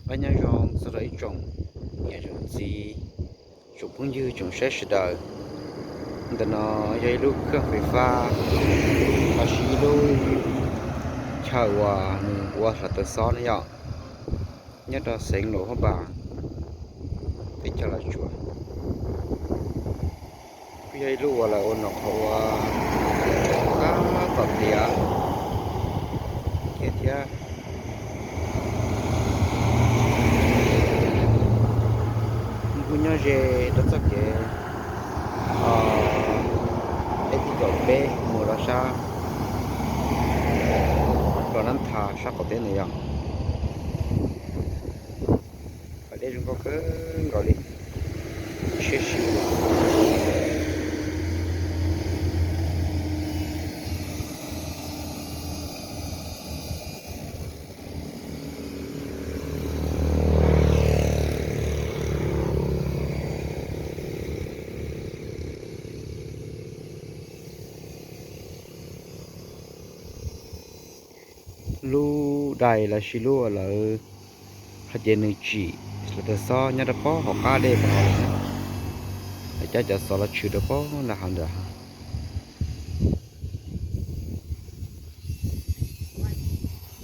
Nyob zoo txog rau ib tsoom niam tsoom txiv, tsoom phooj ywg tsoom saib sawv daws. Ntawm no yog ib lub kheej fais fab lossis ib lub chaw uas nws ua hlawv taws xob ne yom, nyob rau xeev Luam Phab Npas, teb chaws Los Tsuas. Kuj yog ib lub uas lawv ua nom qhov uas qab tom tiav kiag thiab. Kuj nyob ze rau txoj kev E T kaum peb mus rau sab Los Nab Thas sab qaum teb ntawd yog pas dej zoo nkauj kawg nkaus li, siab si. Lub dais lossis lub uas lawv hais tias nws tsim hlawv taws xob nyob rau pob hauv qab dej no, lawv cab cov xov los tshwm rau pob nram hav ntawd.